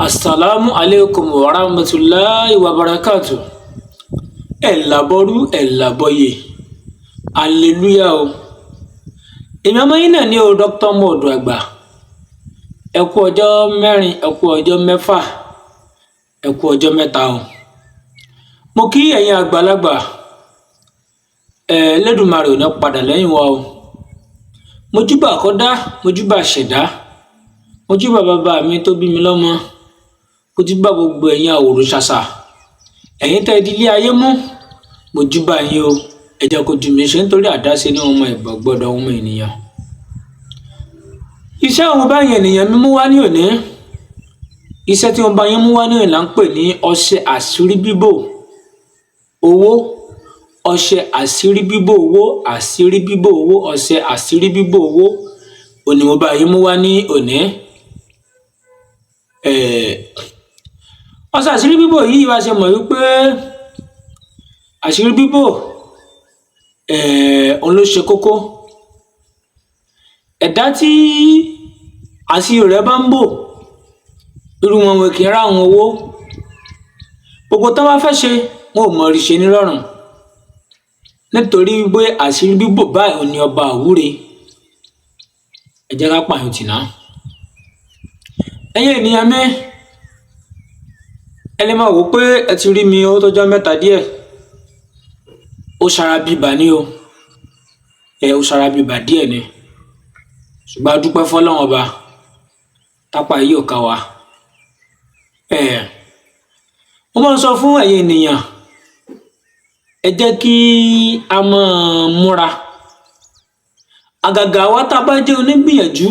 Asalaamu aleykum wa rahmatulahi wa barakatu. Ẹ̀ làbọ̀rú, ẹ̀ làbọ̀yè, hallelujah o. Èmi ọmọ yín náà ní o, Dr. Mọ̀ọ́dọ̀ Àgbà. Ẹ kú ọjọ́ 4, ẹ kú ọjọ́ 6, ẹ kú ọjọ́ 3 o. Mo kí ẹ̀yin àgbàlagbà. Ẹ lẹ́dùnmarè ò ní padà lẹ́yìn wa o. Mojúbà kọ́dá, mojúbà ṣẹ̀dá, mojúbà bàbá mi tó bí mi lọ́mọ, mojúbà gbogbo ẹ̀yin àwòrò ṣàṣà, ẹ̀yin tẹ́ ẹ di ilé ayé mú, mojúbà yín o. Ẹ jẹ́ kó ju mi ṣe, nítorí àdáṣe ní ọmọ ìgbà gbọ́dọ̀ ọmọ ènìyàn. Iṣẹ́ òun báyìí ènìyàn mi mú wá ní òní, iṣẹ́ tí wọ́n bá yín mú wá ní òní là ń pè ní ọṣẹ àṣírí bíbò owó. Ọṣẹ àṣírí bíbò owó, àṣírí bíbò owó, ọṣẹ àṣírí bíbò owó òní mo bá yín mú wá ní òní. Ọṣẹ àṣírí bíbò yìí, bá ṣe mọ̀ wípé àṣírí bíbò òun ló ṣe kókó. Ẹ̀dá tí àṣírí rẹ̀ bá ń bò, irú wọn wọn kì í ráhùn owó. Gbogbo tán bá fẹ́ ṣe, wọn ò mọ̀ rí ṣe nírọ̀rùn, nítorí wípé àṣírí bíbò báyìí òun ni ọba àwúre. Ẹ jẹ́ ká pààyàn tì ná. Ẹ̀yin ènìyàn mi, ẹ lè máa wò ó pé ẹ ti rí mi ó tọ́jọ́ mẹ́ta díẹ̀. Ó ṣara bíbà ní o. Ẹ ó ṣara bíbà díẹ̀ ni, ṣùgbọ́n a dúpẹ́ fọ́lọ́run Ọba tápá yìí ò ká wa. Ẹ mo máa ń sọ fún ẹ̀yin ènìyàn, ẹ jẹ́ kí a máa múra, àgàgà wa tá a bá jẹ́ onígbìyànjú,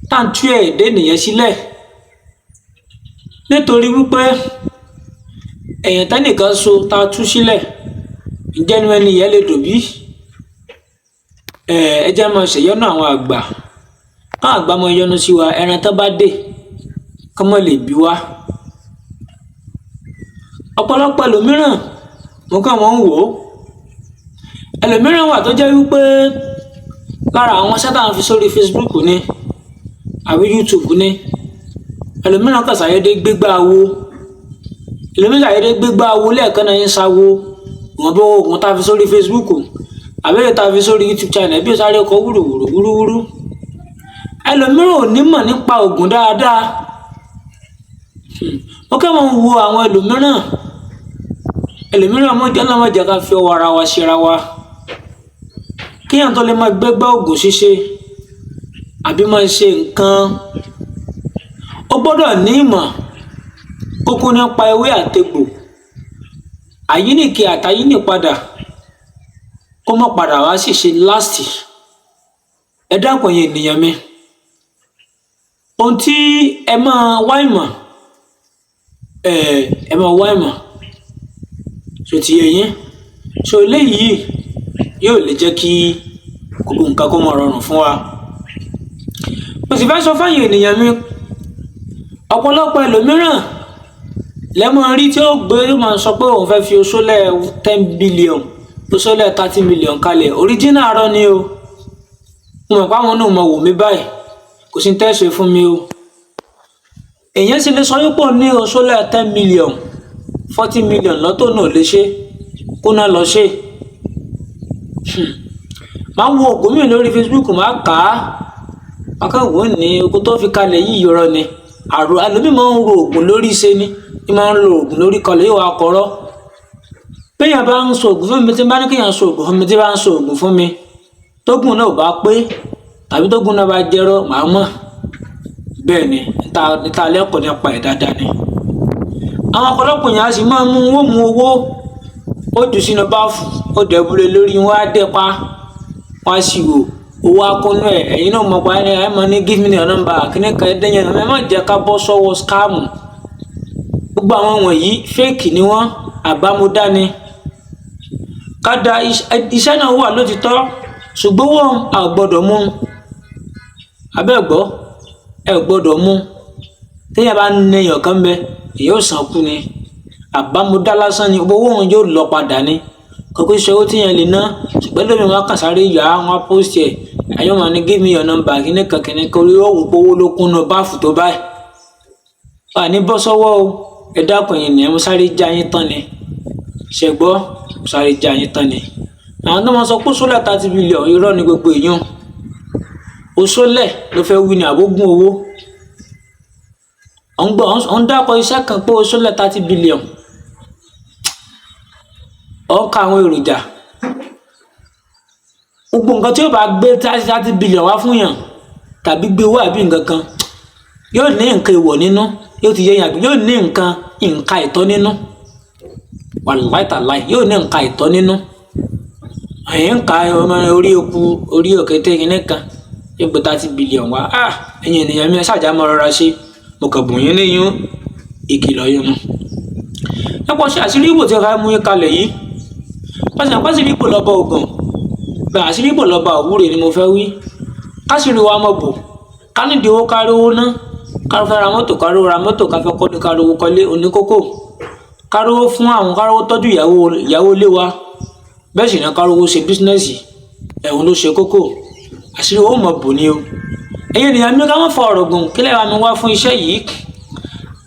tá à ń tú ẹ̀dá ènìyàn sílẹ̀, nítorí wípé èèyàn tẹ́nìkan so tá a tú sílẹ̀, ǹjẹ́ inú ẹni yẹn lè dùn bí? Ẹ jẹ́ máa ṣèyọ́nú àwọn àgbà, káwọn àgbà máa yọ́nú sí wa. Ẹran tán bá dè kán mọ́ lè bí wá. Ọ̀pọ̀lọpọ̀ ẹlòmíràn, mo kàn wọ́n ń wò ó, ẹlòmíràn wà tó jẹ́ wípé lára àwọn iṣẹ́ tá à ń fi sórí Facebook ni àbí YouTube ni, ẹlòmíràn kàn ṣàdédé gbégbá awo, ẹlòmíràn ṣàdédé gbégbá awo lẹ́ẹ̀kan náà, ń ṣawo. Ìwọ̀nba oògùn tá a fi sórí Facebook àbí èyí tá a fi sórí YouTube channel bí ó sáré kọ wúrúwúrú wúrúwúrú. Ẹlòmíràn ò nímọ̀ nípa oògùn dáadáa. Mo kàn máa ń wo àwọn ẹlòmíràn. Ẹlòmíràn mọ̀jọ́ náà mọ̀jọ́ ká fi ọwọ́ ara wa ṣera wa. Kéèyàn tó lè máa gbégbá oògùn ṣíṣe àbí máa ṣe nǹkan, ó gbọ́dọ̀ ní ìmọ̀ kókó nípa ewé àtegbò, àyínìke àtàyínìpadà, kó má padà wá ṣìṣe last. Ẹ dákun, ẹ̀yin ènìyàn mi, ohun tí ẹ máa wá ìmọ̀, ẹ máa wá ìmọ̀ ṣó ti yé yín. So eléyìí yóò lè jẹ́ kí gbogbo nǹkan kó máa rọrùn fún wa. Mo sì fẹ́ sọ fáyìn ènìyàn mi, ọ̀pọ̀lọpọ̀ ẹlòmíràn lẹ́mọ̀ rí tí ó gbé yóò máa sọ pé òun fẹ́ fi oṣólẹ̀ 10 billion, oṣólẹ̀ 30 million kalẹ̀. Original arọ́ ni o. Mo mọ̀ pé àwọn náà mọ̀ wò mí báyìí, kò sí tẹ́ ṣe fún mi o. Èèyàn sì lè sọ wípé òun ní oṣólẹ̀ 10 million, 40 million lọ́tọ̀ náà, lè ṣe kó náà lọ ṣe. Máa wo ògùn mi lórí Facebook, máa kà á, máa kàn wò ó ní ogun tó fi kalẹ̀ yìí yọrọ ni. Àrò ẹlòmíì máa ń ro oògùn lórí ṣe ni ní máa ń lo oògùn lórí kọlẹ̀, yóò wá kọ̀rọ̀. Béèyàn bá ń so oògùn fún mi, tí n bá ní kéèyàn so oògùn fún mi, tí bá ń so oògùn fún mi, tógùn náà ò bá pé tàbí tógùn náà bá jẹ́rọ́, màá mọ̀. Bẹ́ẹ̀ ni níta lẹ́kọ̀ọ́ nípa ẹ̀ dáadáa ni. Àwọn ọ̀pọ̀lọpọ̀ èèyàn á sì máa mú owó, mú owó, ó jù sínú báàfù, ó dẹ̀bùrẹ̀ lórí wọn, á dẹ́ pa wọn, á sì wò owó akúnú ẹ̀. Ẹ̀yin náà mọ̀ pa ẹ̀ mọ̀ ní "Give me your number" kíní kan ẹ̀dẹ́yẹn. Ẹ má jẹ́ ká bọ́ sọ́wọ́ scam. Gbogbo àwọn wọ̀nyí, fake ni wọ́n, àbámúdá ni. Ká da iṣẹ́ náà wà lótìtọ́, ṣùgbọ́n wọn a gbọ́dọ̀ mú abẹ́ẹ̀gbọ́, ẹ gbọ́dọ̀ mú. Téèyàn bá ń nẹyàn kan bẹ, èyí ò sàn kú ni, àbámúdá lásán ni. Owó òun yóò lọ padà ni, kókó ṣe owó tíyẹn lè ná. Ṣùgbọ́n lómi, wọn kàn sáré yà á, wọn post ẹ̀, àyọ̀ máa ní "Give me your number" kíní kan kíní kan, orí òwò pé owó ló kúnnu báàfù tó báyìí. Àní bọ́ sọ́wọ́ o. Ẹ dákun, yìí nìyẹn, mo sáré já yín tán ni. Ṣẹgbọ́, mo sáré já yín tán ni. Àwọn tó máa sọ pé sólẹ̀ 30 billion, irọ́ ni gbogbo èèyàn. Oṣólẹ̀ ló fẹ́ wí ní àbógún owó. Ọ̀ ń gbọ́, ọ̀ ń dákọ̀ iṣẹ́ kan pé oṣólẹ̀ 30 billion. Ọ̀ ń ka àwọn èròjà, gbogbo nǹkan tí yóò bá gbé 30 billion wá fún yàn tàbí gbé owó àbí nǹkan kan, yóò ní nǹkan èèwọ̀ nínú, yóò ti yé yàn, àbí yóò ní nǹkan àìtọ́ nínú. Wàláì tàláì, yóò ní nǹkan àìtọ́ nínú. Àyè ń ka ọmọ orí eku, orí òkété kìíní kan yóò gbé 30 billion wá. Ah, ẹ̀yin ènìyàn mi, ẹ ṣáàjà máa rọra ṣe. Mo kàn bùn yín níyún ìkìlọ̀ yín nu nípa ṣe àṣírí ìbò tí a fẹ́ mú yín kalẹ̀ yìí. Pàṣẹ àṣírí ìbò lọ́ba ògùn bẹ́ẹ̀, àṣírí ìbò lọ́ba òwúrè ni mo fẹ́ wí. Káṣírí wa mọ̀ bò, ká nídìí owó, kárí owó ná, ká fẹ́ ra mọ́tò, kárí ra mọ́tò, ká fẹ́ kọ́lé, kárí owó kọ́lé oníkókó, kárí owó fún àwọn, kárí owó tọ́jú ìyàwó ilé wa, bẹ́ẹ̀ sì ni kárí owó ṣe business. Ẹ̀hún ló ṣe kókó. Àṣírí owó mọ̀ bò ni o. Ẹ̀yin ènìyàn mi, ká má fa ọ̀rọ̀ gùn. Kílẹ̀ bá mi wá fún iṣẹ́ yìí?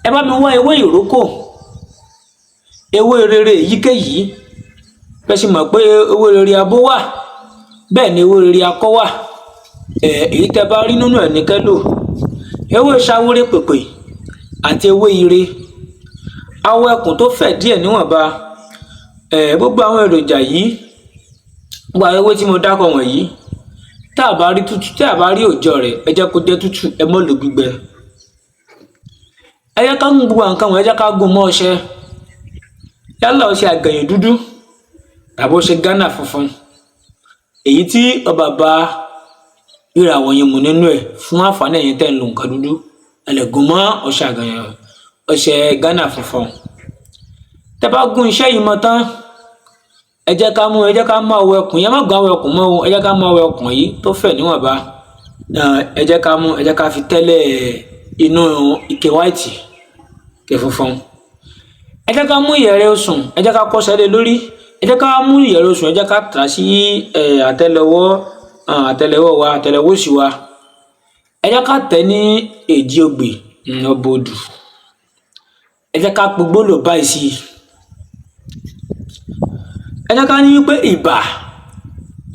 Ẹ bá mi wá ewé ìrókò, ewé rere èyíkéyìí. Bẹ́ẹ̀ sì mọ̀ pé ewé rere abo wà, bẹ́ẹ̀ ni ewé rere akọ wà. Èyí tẹ́ bá rí nínú ẹ̀ ní kẹ́lò. Ewé ṣawúrẹ́ pèpè àti ewé ire, awọ ẹkùn tó fẹ̀ díẹ̀ níwọ̀nba. Gbogbo àwọn èròjà yìí, gbogbo àwọn ewé tí mo dákọ̀ wọ̀nyí, tá a bá rí tútù, tá a bá rí òòjọ́ rẹ̀, ẹ jẹ́ kó jẹ́ tútù, ẹ mọ́ lò gbígbẹ. Ẹ jẹ́ ká gún gbogbo nǹkan wọ̀nyí, ẹ jẹ́ ká gún mọ́ ọṣẹ, yálà ọṣẹ àgànyìn dúdú tàbí ọṣẹ Ghana funfun, èyí tí ọba bá ìràwọ̀ yẹn mú nínú ẹ̀. Fún àǹfààní ẹ̀yin tẹ́ ń lo nǹkan dúdú, ẹ lè gún mọ́ ọṣẹ àgànyìn, ọṣẹ Ghana funfun. Tẹ́ bá gún iṣẹ́ yìí mọ́ tán, ẹ jẹ́ ká mú awọ ẹkùn yẹn. Má gún awọ ẹkùn mọ́ o. Ẹ jẹ́ ká mú awọ ẹkùn yìí tó fẹ̀ níwọ̀nba. Ẹ jẹ́ ká fi tẹ́lẹ̀ inú ike white, ike funfun. Ẹ jẹ́ ká mú ìyẹ̀rẹ̀ osùn, ẹ jẹ́ ká kọ́ṣẹ́ lé lórí. Ẹ jẹ́ ká mú ìyẹ̀rẹ̀ osùn, ẹ jẹ́ ká tà sí àtẹ́lẹwọ́ wa, àtẹ́lẹwọ́ òsì wa. Ẹ jẹ́ ká tẹ̀ ní èjì ogbè ọbọ odù. Ẹ jẹ́ ká pe gbólóhùn báyìí sí i. Ẹ jẹ́ ká ní wípé ìbà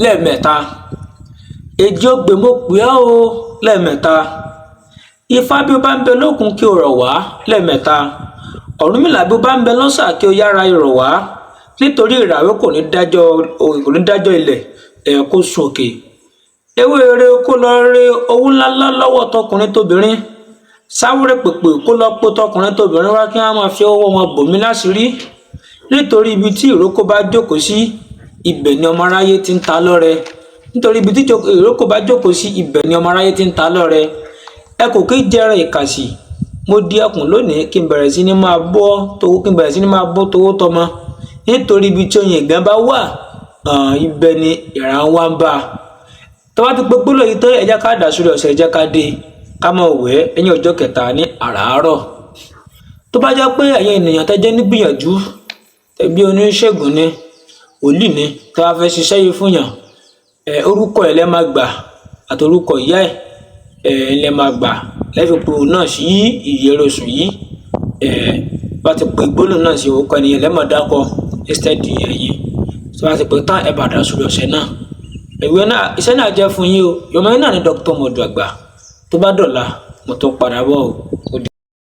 lẹ́ẹ̀mẹ́ta, èjì ogbè mo pè ọ́ o lẹ́ẹ̀mẹ́ta, ifá bí ó bá ń bẹ lókun kí o rọ̀ wá lẹ́ẹ̀mẹ́ta, Ọ̀rúnmìlà bí ó bá ń bẹ lọ́sà kí o yára rọ̀ wá, nítorí ìràwé kò ní dájọ́ ilẹ̀ ẹ̀ kó sun òkè. Ewé eré kó lọ rí owó ńláńlá lọ́wọ́ tọkùnrin tóbìnrin, sáwúrẹ́ pèpè kó lọ pé tọkùnrin tóbìnrin wá, kí wọ́n máa fi ọwọ́ wọn bò mí láṣìírí, nítorí ibi tí ìrókò bá jókòó sí, ibẹ̀ ni ọmọ aráyé ti ń ta lọ́rẹ. Nítorí ibi tí ìrókò bá jókòó sí, ibẹ̀ ni ọmọ aráyé ti ń ta lọ́rẹ. Ẹ kò kí jẹran ìkàsì. Mo di ẹkùn lónìí, kí n bẹ̀rẹ̀ sí ní máa bọ́ towó tọmọ, nítorí ibi tí oyin ìgàn bá wà, ibẹ̀ ni ìran wa ń bá a. Tó bá ti pé gbólóhùn yìí tó, ẹ jẹ́ ká dà sórí ọṣẹ, ẹ jẹ́ ká dé, ká máa wẹ̀ ẹ̀yìn ọjọ́ kẹta ní àràárọ̀. Tó bá jẹ́ pé ẹ̀yin ènìyàn tẹ́ jẹ́ nígbìyànjú, tẹ̀bí oníṣègùn ni, wòlíì ni, tí wàá fẹ́ ṣiṣẹ́ yìí fún yàn, ẹ orúkọ ẹ̀ lẹ́ máa gbà àti orúkọ ìyá ẹ̀ ẹ̀ lẹ́ máa gbà lẹ́fi pé òun náà sí ìyẹ̀rẹ̀ oṣù yìí. Ẹ̀ bá ti pè gbólóhùn náà sí orúkọ ènìyàn lẹ́ máa dákọ instead ẹ̀yin. Tó bá ti pè tán, ẹ bá dà sórí ọṣẹ náà. Ìwé náà, iṣẹ́ náà jẹ́ fún yín o. Yọmọ yín náà ní Dr. Mọ̀dù Àgbà. Tó bá dọ̀la, mo tún padà bọ̀ o.